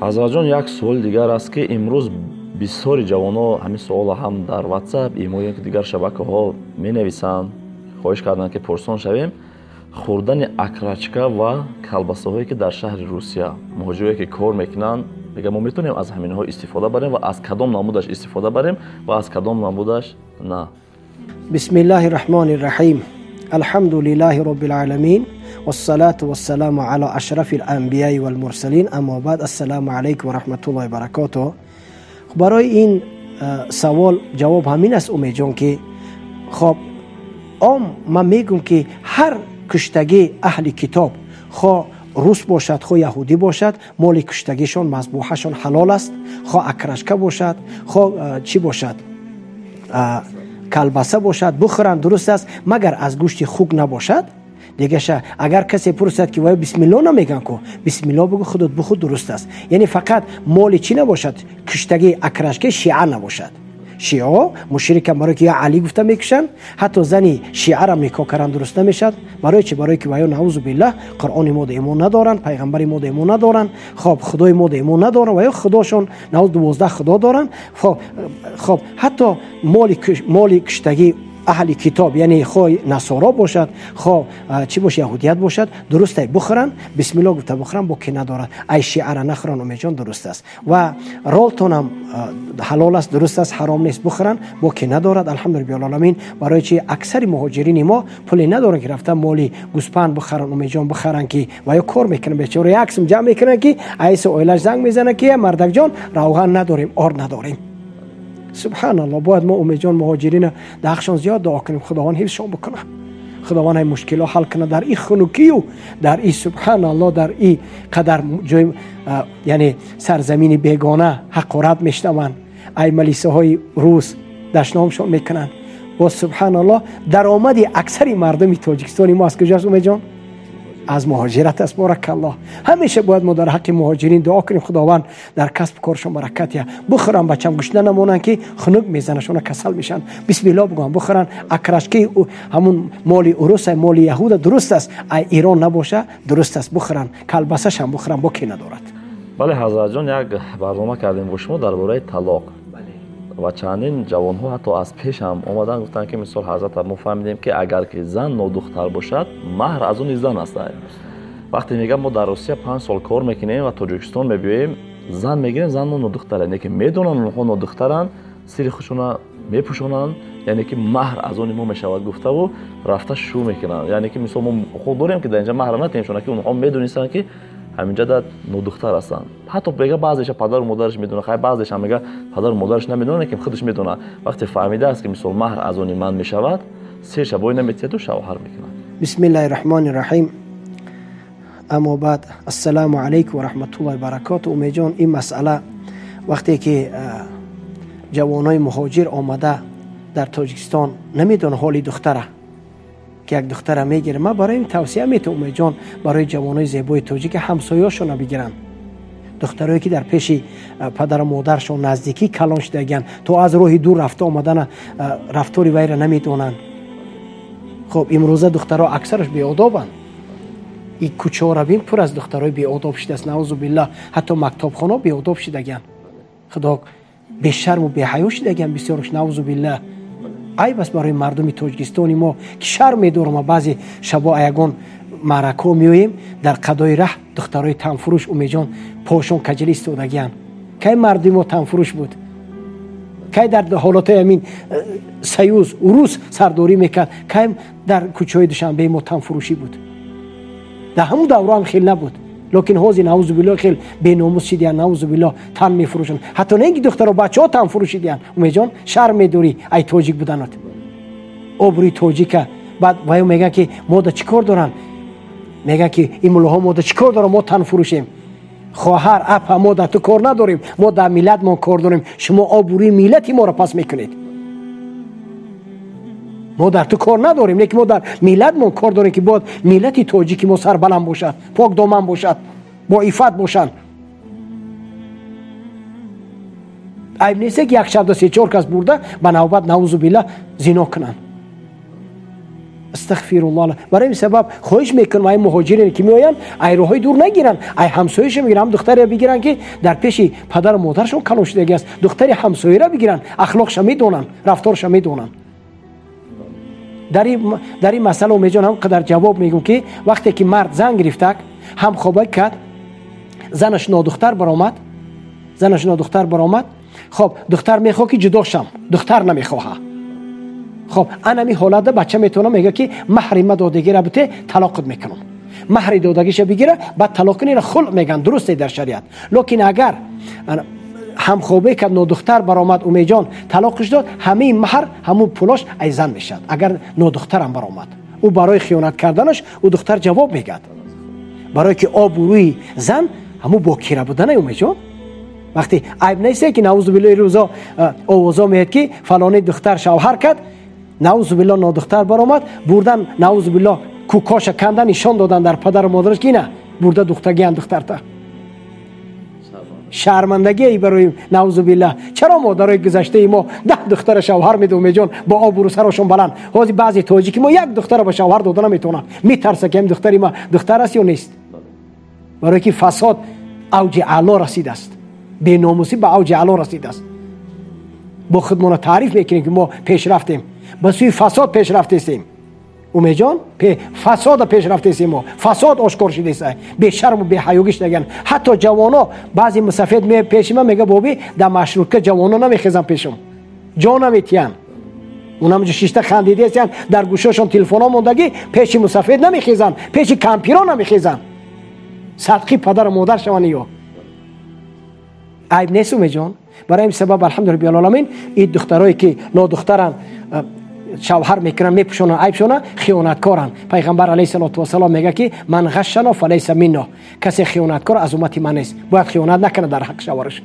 Ҳазратҷон, як суоли дигар аст, ки имрӯз бисёри ҷавонҳо ҳамин суолро ҳам дар WhatsApp, имо ё дигар шабакаҳо менависанд, хоҳиш карданд, ки пурсон шавем. Хӯрдани окорочка ва колбасаҳое, ки дар шаҳри Русия муҳоҷирое, ки кор мекунанд, мегӯяд, мо метавонем аз ҳаминҳо истифода барем ва аз кадом намудаш истифода барем ва аз кадом намудаш на? Бисмиллаҳи раҳмони раҳим. Алҳамду лиллаҳи роббил аламин вассалату вассаламу ала ашрафил анбияи вал мурсалин. Аммо баъд, ассалому алайкум ва раҳматуллоҳи ва баракотуҳ. Барои ин савол ҷавоб ҳамин аст, Умедҷон, ки хоб ом ман мегӯм, ки ҳар куштагӣ аҳли китоб, хо рус бошад, хо яҳудӣ бошад, моли куштагишон, мазбуҳашон ҳалол аст, хо окорочка бошад, хо чӣ бошад, колбаса бошад, бухӯранд, дуруст аст, магар аз гӯшти хук набошад. Дигаша агар касе пурсад, ки вай бисмилло намеган ку, бисмилло бигӯ, худат бихӯр, дуруст аст. Яъне фақат моли чӣ набошад? Куштагӣ окорочка шиа набошад. Шиао мушрикам, барое ки я Али гуфта мекушанд. Ҳатто зани шиарам никоҳ кардан дуруст намешавад. Барои чӣ? Барое ки ваё, наузу биллаҳ, Қуръони мо имон надоранд, пайғамбари мо имон надоранд, хоб, худои мо имон надоранд ва ё худошон науз 12 худо доранд. Хоб, ҳатто моли куштагӣ аҳли китоб, яъне хо насоро бошад, хо чӣ бошад, яҳудият бошад, дурустай, бухӯранд, бисмилло гуфта бухӯранд, боке надорад. Ай шиара нахӯранд, Умедҷон, дуруст аст. Ва ролтонам ҳалол аст, дуруст аст, ҳаром нест, бухӯранд, боке надорад, алҳамду раббил оламин. Барои чи? Аксари муҳоҷирини мо пуле надоранд, ки рафта моли гӯспанд бихаранд, Умедҷон, бихаранд, ки ва ё кор мекунанд, бечора, як сум ҷамъ мекунанд, ки айси оилаш занг мезанад, ки мардакҷон, равған надорем, орд надорем. Субҳаналлоҳ. Бояд мо, Умедҷон, муҳоҷирина дар ҳақшон зиёд дуо кунем, Худованд ҳифзшон бикунад, Худованд ҳай мушкило ҳал кунад дар и хунукию дар и, субҳаналлоҳ, дар и қадар ҷой, яъне сарзамини бегона, ҳақорат мешнаванд, ай малисаҳои рус дашномшон мекунанд. Боз, субҳаналлоҳ, даромади аксари мардуми Тоҷикистони мо аз куҷост, Умедҷон? Аз муҳоҷират аст. Боракаллоҳ. Ҳамеша бояд мо дар ҳаққи муҳоҷирин дуо кунем, Худованд дар касбу коршон баракат диҳад. Бухӯранд, бачам, гушна намонанд, ки хунук мезанашона, касал мешаванд. Бисмилло бигӯянд, бухӯранд. Окорочкаи ҳамун моли уруса, моли яҳуда дуруст аст, ай Ирон набоша, дуруст аст, бухӯранд, колбасашам бухӯранд, боке надорад. Бале, ҳазратҷон, як барнома кардем бо шумо дар бораи талоқ ва чандин ҷавонҳо ҳатто аз пешам омаданд, гуфтанд, ки мисол, ҳазрат, мо фаҳмидем, ки агар ки зан нодухтар бошад, маҳр аз они зан аст. Вақте мегӯям, мо дар Русия 5 сол кор мекунем ва Тоҷикистон мебиёем, зан мегирем, зан мо нодухтара, яъне ки медонанд, онҳо нодухтаранд, сири худшона мепӯшонанд, яъне ки маҳр аз они мо мешавад гуфтаву рафта шӯ мекунанд. Яъне ки мисол, мо ҳуқуқ дорем, ки дар инҷа маҳр натиҳем, чунки онҳо медонистанд, ки ҳаминҷа дар нодухтар ҳастанд. Ҳатто мега, баъзеша падару модараш медонад, хай, баъзешам мега, падару модараш намедонад, лекин худаш медонад. Вақте фаҳмидааст, ки мисол маҳр аз они ман мешавад, се шабои наметиҳаду шавҳар мекунад. Бисмиллаҳи раҳмони раҳим. Аммо баъд, ассалому алайкум ва раҳматуллоҳи баракоту. Умедҷон, ин масъала, вақте ки ҷавонои муҳоҷир омада дар Тоҷикистон намедонад ҳоли духтара, ки як духтара мегирад, ман барои ин тавсия метавам, Умедҷон, барои ҷавонои зебои тоҷик, ҳамсояшона бигиранд, духтарое ки дар пеши падару модаршон наздикӣ калон шудагиянд, то аз роҳи дур рафта омадана рафтори вайра намедонанд. Хоб, имрӯза духтаро аксараш беодобанд. И кӯчаҳоро бин, пур аз духтарои беодоб шудааст, наузу биллаҳ. Ҳатто мактабхонаҳо беодоб шудагиянд, худо, бешарму беҳаё шудагиянд бисёрш, наузу биллаҳ. Айб аст барои мардуми Тоҷикистони мо, ки шарм медорам. Баъзе шабо ягон маъракаҳо меоем, дар қадои раҳ духтарои танфурӯш, Умедҷон, пошон каҷали истодагиянд. Кай мардуми мо танфурӯш буд? Кай дар ҳолатҳои ҳамин союз, урус сардорӣ мекард, кай дар кӯчаҳои Душанбеи мо танфурӯшӣ буд? Дар ҳамун давра ҳам хел набуд, лекин ҳозир, наузу биллоҳ, хел беномус шидиянд, наузу биллоҳ, тан мефурӯшанд. Ҳатто не ин ки духтаро, бачаҳо тан фурӯшидиянд. Умедҷон, шарм медорӣ ай тоҷик буданат, обрӯи тоҷика. Баъд ваё мегӯянд, ки мода чӣ кор доранд, мегӯянд, ки ин муллоҳо мода чӣ кор доранд, мо тан фурӯшем. Хоҳар, апа, мо дар ту кор надорем, мо дар миллатмон кор дорем. Шумо обрӯи миллати моро пас мекунед. Мо дар ту кор надорем, лекин мо дар миллатмон кор дорем, ки бояд миллати тоҷики мо сарбаланд бошад, покдоман бошад, боиффат бошанд. Айб несте, ки як шабда се чор кас бурда ба навбат, наузу биллаҳ, зино кунанд. Астағфируллоҳ. Барои ин сабаб хоҳиш мекунам ай муҳоҷире ки меоянд, ай роҳҳои дур нагиранд, ай ҳамсояшон бигиранд, ҳам духтаре бигиранд ки дар пеши падару модарашон калон шудагӣ аст, духтари ҳамсояро бигиранд, ахлоқша медонанд, рафторша медонанд. Дар ин масъала Умедҷон ҳам қадар ҷавоб мегӯм ки вақте ки мард зан гирифтак, ҳамхоба кард, занаш нодухтар баромад, занаш нодухтар баромад. Хоб, духтар мехоҳ ки ҷудо шам, духтар намехоҳа. Хоб, анами ҳолатда бача метавона мега ки маҳри ма додагира бите, талоқат мекунам. Маҳри додагиша бигира, баъд талоқ кунира, хулқ меган, дурусте дар шариат. Лекин агар ҳамхобе кард, нодухтар баромад, Умедҷон талоқш дод, ҳамаи маҳр, ҳамун пулош ай зан мешавад. Агар нодухтарам баромад, ӯ барои хиёнат карданаш ӯ духтар ҷавоб мегад. Барое ки обрӯи зан ҳамун бокира будана, Умедҷон. Вақте айб несте ки наузу биллоҳ рӯзо овозо меяд ки фалони духтар шавҳар кард, наузу биллоҳ нодухтар баромад, бурдан наузу биллоҳ кӯкоша кандан, нишон додан дар падару модараш ки ина бурда духтагиан духтарта. Шармандагие барои наузу биллоҳ. Чаро модарои гузаштаи мо 10 духтара шавҳар медод, Умедҷон, бо обрӯ сарошон баланд. Ҳозир баъзе тоҷики мо як духтара ба шавҳар дода наметавонанд, метарса ки ҳам духтари ма духтар аст ё нест. Барое ки фасод авҷи аъло расидааст, беномусӣ ба авҷи аъло расидааст. Бо худмона таъриф мекунем ки мо пеш рафтем, ба сӯи фасод пеш рафтесем. Умедҷон, фасода пеш рафтесем, мо фасод ошкор шудест, бешарму беҳаёгӣ шудаган. Ҳатто ҷавоно баъзе мусафед меояд пеши ман, мега боби дар маршрутка ҷавоно намехезанд пешам, ҷо наметиҳанд. Унамҷо шишта хандидесиянд, дар гӯшошон телефонҳо мондагӣ, пеши мусафед намехезанд, пеши кампиро намехезанд. Садқи падару модар шаванд ё айб нест, Умедҷон. Барои ин сабаб алҳамду раббил оламин ин духтарое ки нодухтаранд шавҳар мекунанд, мепӯшонанд айбшона, хиёнаткоранд. Пайғамбар алайҳи салоту вассалом мега ки ман ғашшано фалайса минно, касе хиёнаткор аз уммати ман нест, бояд хиёнат накунад дар ҳаққи шавҳараш.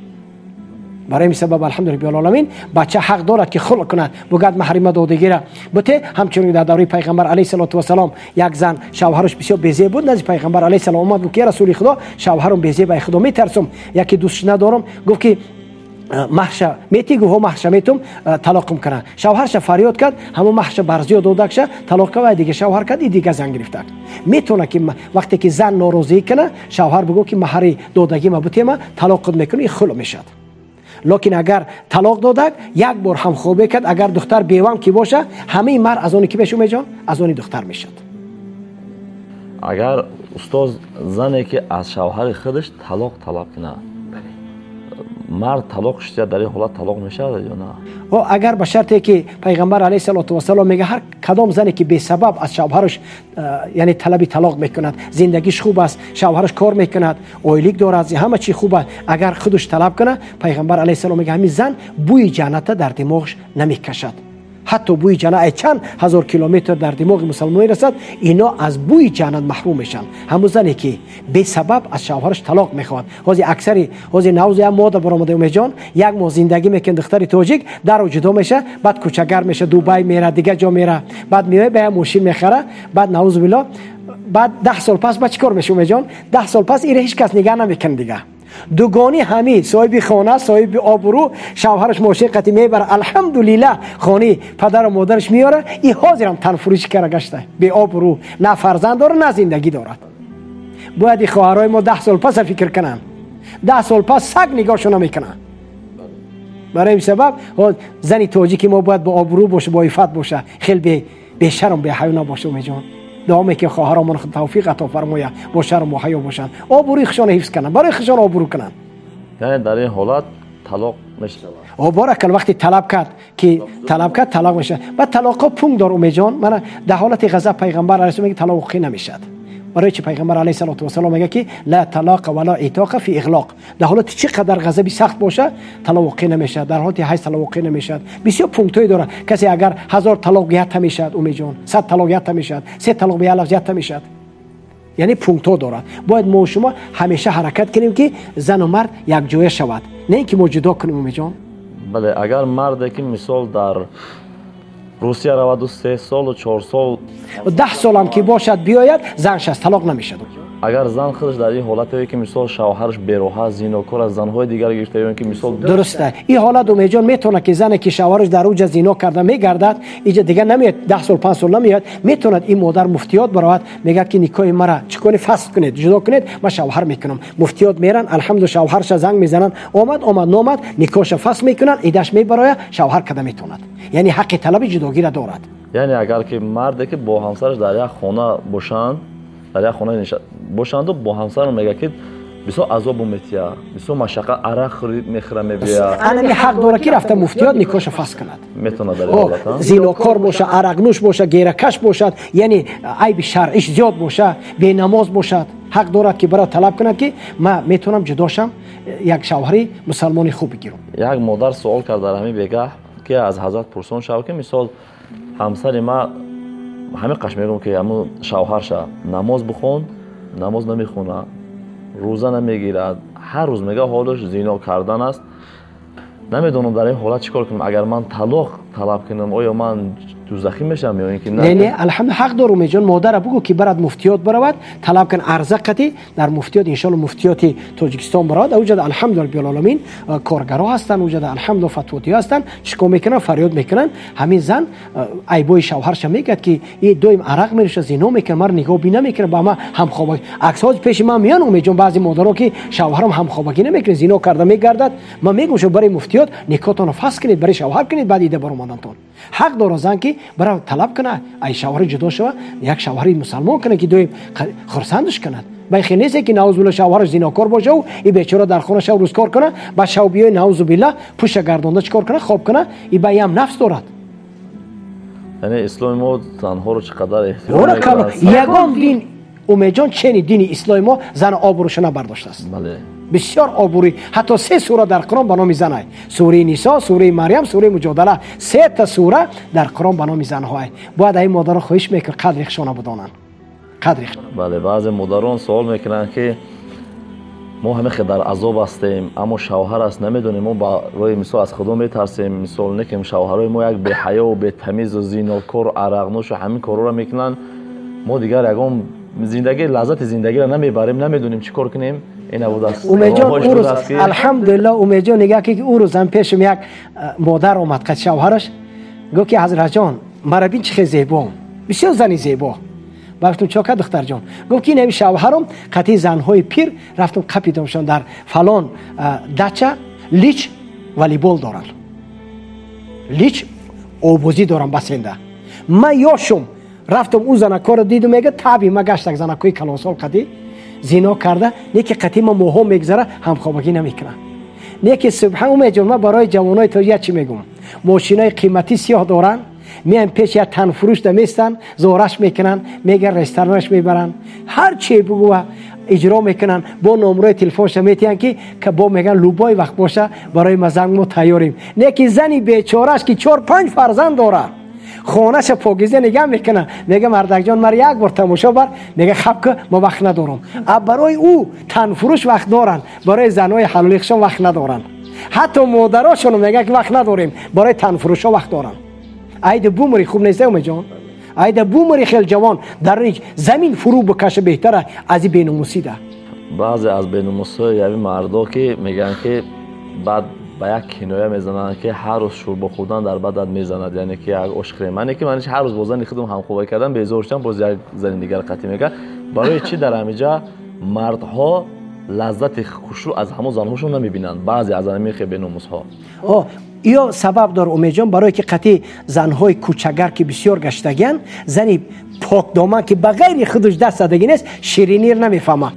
Барои ин сабаб алҳамду раббил оламин бача ҳақ дорад ки хулқ кунад, бугад маҳрима додагира буте. Ҳамчунин дар давраи пайғамбар алайҳи салоту вассалом як зан шавҳараш бисёр безеб буд, назди пайғамбар алайҳи салом омад, гуфт ки расули худо, шавҳарам безеб, ай худо метарсум, яке дӯстш надорам. Гуфт ки маҳша мети, гуфт маҳша метум, талоқам кунад. Шавҳарша фарёд кард, ҳамон маҳша барзиё додакша талоқ кард, дига шавҳар кард, и дига зан гирифтак. Метавона ки вақте ки зан норозӣ кунад, шавҳар бигӯ ки маҳари додагима бутема, талоқат мекунӣ, хулқ мешавад. Лекин агар талоқ додак, як бор ҳамхобе кард, агар духтар бевам ки боша, ҳамаи мар аз оне ки меша, Умедҷон, аз они духтар мешавад. Агар устоз зане ки аз шавҳари худаш талоқ талаб кунад, мард талоқ шуда, дар ин ҳолат талоқ мешавад ё на? Агар ба шарте ки пайғамбар алайҳи салоту вассалом мега ҳар кадом зане ки бесабаб аз шавҳараш яъне талаби талоқ мекунад, зиндагиш хуб аст, шавҳараш кор мекунад, ойлик дорад, ҳама чи хуб аст, агар худаш талаб кунад, пайғамбар алайҳи салом мега ҳамин зан бӯи ҷанната дар димоғаш намекашад. Ҳатто бӯи ҷаннат ай чанд ҳазор километр дар димоғи мусалмон мерасад, ино аз бӯи ҷаннат маҳрум мешаванд. Ҳамун зане ки бесабаб аз шавҳараш талоқ мехоҳад. Ҳозир аксари ҳозир навзу як мода баромада, Умедҷон, як моҳ зиндагӣ мекунад духтари тоҷик, дару ҷудо меша, баъд кӯчагар меша, Дубай мера, дигар ҷо мера, баъд меояд ба як мошин мехара, баъд наузу биллоҳ, баъд 10 сол пас ба чӣ кор меша, Умедҷон? 10 сол пас ира ҳеҷ кас нигаҳ намекунад дига. Дугони ҳами соҳиби хона, соҳиби обрӯ, шавҳараш мошин қатӣ мебара, алҳамдулиллаҳ хони падару модараш меёра, и ҳозирам танфурӯшӣ кара гашта, беобрӯ, на фарзанд дорад, на зиндагӣ дорад. Бояд и хоҳарои мо 10 сол паса фикр кунанд. 10 сол пас саг нигоҳшо намекунанд. Барои ин сабаб зани тоҷики мо бояд бо обрӯ боша, бо иффат боша, хел бешарм беҳаё набоша, Умедҷон. Дуо мекунем хоҳаромон худ тавфиқ ато фармояд, бо шарму ҳаё бошанд, обрӯи худшонро ҳифз кунанд, барои худшон обрӯ кунанд. Яъне дар ин ҳолат талоқ мешавад. Баракал, вақте талаб кард ки талаб кард, талоқ мешавад. Баъд талоқҳо пункт дор, Умедҷон. Мана дар ҳолати ғазаб пайғамбар алайҳиссалом мегӯяд талоқ воқеъ намешавад. Барои чи пайғамбар алайҳи салоту вассалом мегӯяд ки ла талоқа вала итоқа фи иғлоқ. Дар ҳолати чӣ қадар ғазаби сахт боша, талоқ воқеъ намешавад. Дар ҳолати ҳайз талоқ воқеъ намешавад. Бисёр пунктҳое дорад. Касе агар 1000 талоқ ята мешавад, Умедҷон, 100 талоқ ята мешавад, 3 талоқ ба як лафз ята мешавад. Яъне пунктҳо дорад. Бояд мо шумо ҳамеша ҳаракат кунем ки зану мард якҷоя шавад, не ин ки мо ҷудо кунем, Умедҷон. Бале, агар марде ки мисол дар Русия раваду 3 солу 4 сол, 10 солам ки бошад биёяд, занш аз талоқ намешавад. Агар зан худаш дар ин ҳолате ки мисол шавҳараш бероҳа, зинокор аз занҳои дигар гирифта ё ки мисол дуруст аст. Ин ҳолат Умедҷон метавонад ки зане ки шавҳараш дар уҷа зино карда мегардад, иҷа дигар намеяд, 10 сол 5 сол намеяд, метавонад ин модар муфтиёт баровад, мегӯяд ки никоҳи мара чӣ кунед, фасх кунед, ҷудо кунед, ман шавҳар мекунам. Муфтиёт меран, алҳамду шавҳарша занг мезананд, омад, омад, номад, никоҳша фасх мекунанд, идаш мебарояд, шавҳар карда метавонад. Яъне ҳаққи талаби ҷудогиро дорад. Яъне агар ки марде ки бо ҳамсараш дар як хона бошанд, дар як хона бошанду бо ҳамсарам мегӯяд ки бисёр азобу метия, бисёр машаққат, арақ мехӯра мебия. Анами ҳақ дорад ки рафта муфтиёт никоҳша фасх кунад. Метавонад дар ин ҳолат, зинокор боша, арақнӯш боша, геракаш бошад, яъне айби шаръиш зиёд боша, бенамоз бошад, ҳақ дорад ки бара талаб кунад ки ман метавонам ҷудо шам, як шавҳари мусалмони хуб бигирам. Як модар суол кард дар ҳамин бегаҳ ки аз ҳазрат пурсон шав ки мисол ҳамсари ма ҳамин қаш мегӯм ки ҳамун шавҳарша намоз бихон, намоз намехона, рӯза намегирад, ҳар рӯз мега ҳолаш зино кардан аст. Намедонам дар ин ҳолат чӣ кор кунам. Агар ман талоқ талаб кунам, оё ман дӯзахӣ мешавам ё ин ки не? Не, алҳамду ҳақ дору Умедҷон, модара бугӯ ки барад муфтиёт баравад, талаб кун арза қатӣ дар муфтиёт, иншоалло муфтиёти Тоҷикистон баравад. Уҷада алҳамду раббил коргаро ҳастанд, уҷада алҳамду фатвотиҳо ҳастанд, чӣ кор мекунанд, фарёд мекунанд. Ҳамин зан айбои шавҳарша мегӯяд ки и доим арақ мерӯшад, зино мекунад, маро нигоҳбин намекунад, ба ман ҳамхобагӣ. Аксҳо пеши ман меян Умедҷон, баъзе модаро ки шавҳарам ҳамхобагӣ намекунад, зино карда мегардад. Ман мегӯям шо барои муфтиёт никоҳтонро фасх кунед, барои шавҳар кунед, баъд ида баромадантон. Ҳақ дорад зан ки бара талаб кунад, ай шавҳари ҷудо шава, як шавҳари мусалмон кунад ки доим хурсандаш кунад. Ба хел нест ки наузубилла шавҳараш зинокор бошаву и бечора дар хона шав рӯз кор кунад, ба шав биёй наузубилла пушта гардонда чӣ кор кунад, хоб кунад, и ба ям нафс дорад. Яъне исломи мо занҳоро чӣ қадар эҳтиром мекунад. Ягон дин Умедҷон чени дини исломи мо зан обрӯша набардоштааст. Бале. Бисёр обрӯӣ, ҳатто 3 сура дар Қуръон ба номи занай. Сураи Нисо, сураи Марьям, сураи Муҷодала. 3 та сура дар Қуръон ба номи занҳоай. Бояд ай модаро хоҳиш мекунад қадри худшона бидонанд. Қадри. Бале, баъзе модарон суол мекунанд ки мо ҳама хел дар азоб ҳастем, аммо шавҳар аст, намедонем, мо барои мисол аз Худо метарсем, мисол не ки шавҳарои мо як беҳаё, бетамизу зинокор, арақнӯшу ҳамин корҳоро мекунанд. Мо дигар ягон зиндагӣ, лаззати зиндагиро намебарем, намедонем чӣ кор кунем. Умедҷон, ӯ рӯз алҳамдулилло Умедҷон нигоҳ ки ӯ рӯзам пешам як модар омад қад шавҳараш, гуфт ки ҳазратҷон, мара бин чӣ хел зебоам, бисёр зани зебо. Ба гуфтам чо кард духтарҷон? Гуфт ки ин шавҳарам қатъи занҳои пир рафтам қапидамшон дар фалон дача лич волейбол доранд, лич обозӣ дорам басенда. Ман ёшум рафтам ӯ занакоро дидум, мега таби ма гаштак занакои калонсол қатъи зино карда, не ки қатъи ма моҳҳо мегзара, ҳамхобагӣ намекунад. Не ки субҳан Умедҷон, ман барои ҷавонои тоҷик чӣ мегӯм? Мошинои қиматӣ сиёҳ доранд, меян пеш як танфурӯш даместанд, зораш мекунанд, меган ресторанаш мебаранд, ҳар че бугӯ иҷро мекунанд, бо номрои телефонша метиҳанд ки бо меган любой вақт боша барои ма занг мо тайёрем. Не ки зани бечорааш ки 4-5 фарзанд дорад, хонаша покиза нигаҳ мекунад, мега мардакҷон мара як бор тамошо бар, мега хаб ку ма вақт надорам. А барои ӯ танфурӯш вақт доранд, барои занҳои ҳалолихшон вақт надоранд. Ҳатто модарошон мегӯянд ки вақт надорем, барои танфурӯшҳо вақт доранд. Айда бумри хуб нест Умедҷон, айда бумри хел ҷавон дар замин фурӯ бикаша беҳтара аз ин беномусида. Баъзе аз беномусҳои яви мардо ки мегӯянд ки баъд ба як киноя мезананд ки ҳар рӯз шӯрбо хӯрдан дар бадат мезанад, яъне ки як ошхӯрӣ. Ман ки ман ҳар рӯз бо зани худам ҳамхобӣ кардам, безор шудам, боз як зани дигар қатъӣ мегӯяд. Барои чӣ дар ҳаминҷа мардҳо лаззати хушрӯ аз ҳамон занҳошон намебинанд? Баъзе аз ҳамин хел беномусҳо. Ё сабаб дор Умедҷон, барое ки қатъи занҳои кӯчагар ки бисёр гаштагиянд, зани покдоман ки ба ғайри худаш даст задагӣ нест, ширинир намефаҳмад.